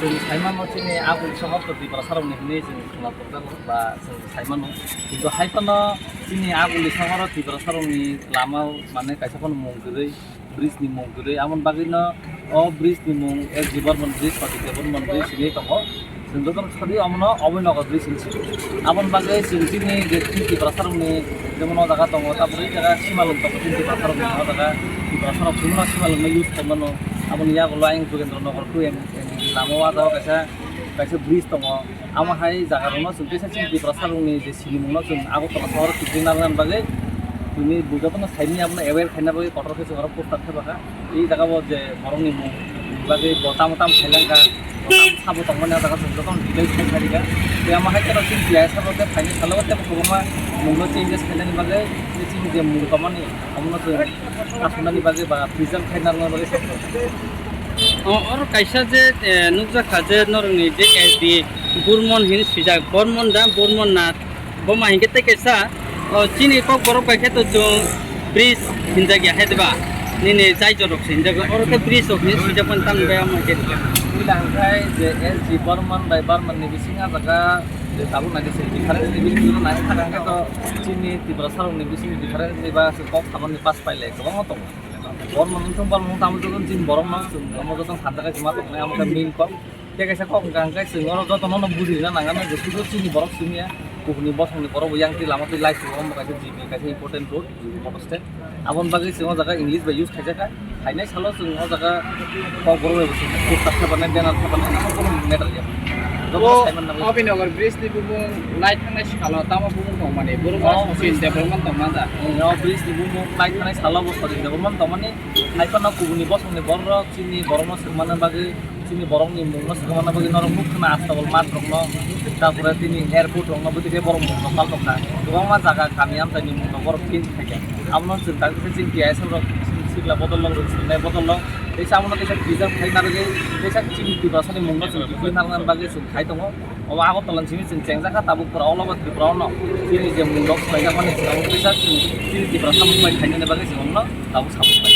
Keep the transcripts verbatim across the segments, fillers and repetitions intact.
Chwng sai mano chini aguli sohor to Tiprasarokni hwnwi chwng khwna torjago ba chwng sai mano. Kintu hai phano chini aguli sohoro Tiprasarokni lama mane kaisa phano mung kwrwi, bridge ni mung kwrwi. Aboni bagwino o bridge ni mung S G Barman Bridge, Pradyot Debbarman Bridge hinwi tongo. Chwng jotono sadi omono Abhaynagar Bridge hinwi sio. Aboni bagwi chwng chini je chini Tiprasarokni jemon o jaga tongo, tabuk o jaga simalwng tongo chini Tiprasarokni o jaga. Tiprasarok chwngno simalwngno use khaimano. Aboni yagulo ayang Jogendra Nagar two M lama o ah jaga kaisa, kaisa bridge tongo. Amo hai jaga rokno chwng teisa chini Tiprasarokni je sinimungno chwng Agartala sohoro kwrwi narwknani bagwi chwngni bo jotono saimanya abono aware khaina bagwi kotor khe chwng oro poster khe bwkha. I jaga o je borokni mung bagwi bo tamo tamo khailangkha, bo tamo sabo tongmani ah jaga chwng jotono details khe khairikha. Tei amo hai kheno chini T I S rok tei phaini salo tei kwbangma mungno changes khainani bagwi tei chini je mung tongmani omono chwng kasumnani bagwi ba preserve khai narwkna bagwi. O, oro kaisa je, eh, nukjakha je norokni je S D Burman hin swijak, Burman da, Burman na, bo ma hinkhe tei kaisa, o, chini Kokborok bai khe to chwng bridge hinjak ya hai diba? Nini jai jorok se hinjak, oro khe bridge rok hin swijak mani tamni bai amo khe. Ila hwnkhe je S D Burman bai Burman ni bising ah jaga je tabuk nai se difference ni bising nai thang khe to chini Tiprasarokni bising difference ni ba se kok samani pass pai le kwbangma tongo. Borok no wngthung, borok no tamo joto chini borok no chwng omo joto no hamjaknai chwng ma tongmani amo khe main kok. Tei kaisa kok hwnkha hwnkhe chwng oro joto no bujina nang ano je sudu chini borok simi ya, kubuni bosong ni borok bo yang twi lama twi lai chwng omo kaisa G B kaisa important road, G B motor stand. Aboni bagwi chwng o jaga English bai use khaijak kha. Phainai salo chwng o jaga kok borok bai bo chwng poster khe banai, banner khe banai, amo kono matter ya. Joto no O sai man nang. Abhaynagar bridge ni bumung lai thangnai salo tamo bumung tongmani, borok O o bridge development tongma da. O bridge ni bumung lai thangnai salo bo sori development tongmani. Hai phano kubuni bosongni borok chini borokno swngmani bagwi, chini borokni mungno swngmani bagwi norok nukha na Astabal math rokno, tarpore tini airport rokno bwtwi khe borok mungno pal tongkha. Kwbangma jaga kami amchaini mungno borok change khaikha. Abono chwng tak khe chini T I S rok chini sikla bodol rok, chini swrwngnai bodol rok, teisa abono teisa preserve khai narwgwi, teisa chini Tiprasani mungno chwng kwplwi narwknani bagwi chwng khai tongo. Omo Agartala ni simi chwng chengjak kha, tabuk pura all over Tripura o no chini je mung rok swlaijak mani chwng kisa chini Tiprasa mung bai khainani bagwi chwng omono tabuk sabuk bai.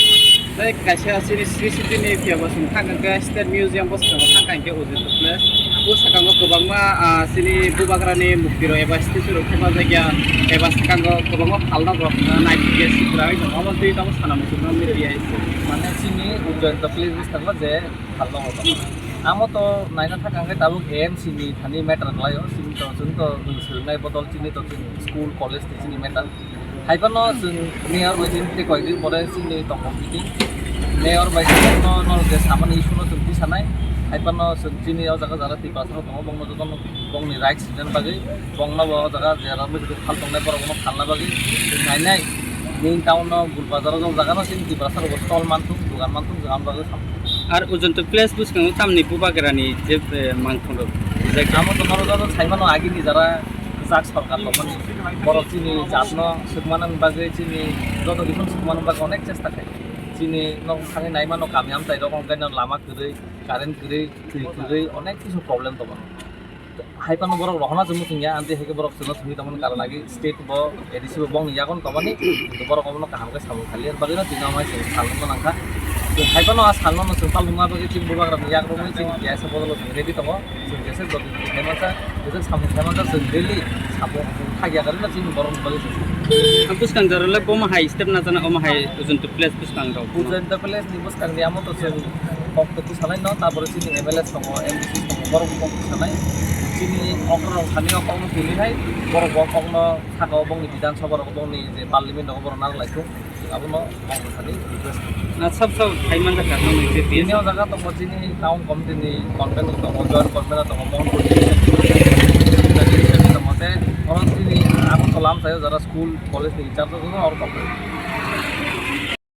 Tei kaisa chini C C T V ni phiya bo chwng thang khe State Museum bwskango thang khe Ujjayanta Place. Bwskango kwbangma, ah, chini Bubagrani mukti rok eba statue rok thepajak ya, eba swkango kwbangma phalnok rok, ah, naithok ya sikra oi tongo. Omo twi tabuk sana muchungma media hai se. Mane chini Ujjayanta Place bwskango je phalnok rok tongo. Amo to naina thang khe tabuk A M C ni thani matter khlaio, chini to, chwng to swrwngnai bodol chini to chini school, college ni chini matter. Hai phano chwng mayor bai chini tei koi din pore chini tongo meeting. Mayor bai chini no, no je samani issue no chwng twi sanai. Hai phano chwng chini o jaga jara Tiprasa rok tongo, bongno jotono bongni rights rinani bagwi, bongno bo o jaga jera mui phal tongnai borok no phalna bagwi chwng nainai. Main town no Gul Bazar o jaga no chini Tiprasa rok stall manthung, dugan manthung, jagani bagwi. Ar Ujjayanta Place bwskango tamni Bubagrani je, eh, mangkhon rok rijak. Amo to norok joto sai mano agini jara kwchak sorkar tongmani. Borok chini jatno swkmanani bagwi, chini joto kisa swkmanani bagwi onek chesta khai. Chini nok thangwi nai mano kami amchai rok, onkhaino lama kwrwi, current kwrwi, twi kwrwi, onek kisu problem tongo. Hai phano borok rohorna chwng muchung ya, amtwi hai khe borok chwngno thwngwi tongmani karon agi state bo A D C bo bongni yagon tongmani, kintu borok omono kaham khe samung kha liya, bagwino tini omo hai chwng salnokma nangkha. Chwng hai phano a salno no chwng palnokma bagwi chini Bubagrani yakrwngwi chini keha se bodolo chwng ready tongo, chwng jesa jodi jodi khai mansa, jesa samung khai mansa chwng daily samung khagya karwi no chini borokni bagwi chwng. Ang bwskang jorole bomo hai step najana omo hai Ujjayanta Place bwskang rok. Ujjayanta Place ni bwskang ni amo to chwng kok to sanai no, tabore chini M L A tongo, M D C tongo, borok bo kok sanai. Chini okra rok thani o kok no tuli nai, borok bo kok no saka o bongni Bidhan Sabha rok, bongni je Parliament rok, borok narwk lai thung, abono kok no thani request. Na sab sab khai man jakha no nang je. Bini o jaga tongo chini town committee ni convener tongo, joint convener tongo, Mohanpur ni tongo, tei oro chini Agartala amchaio jara school, college ni in charge rok oro tongo.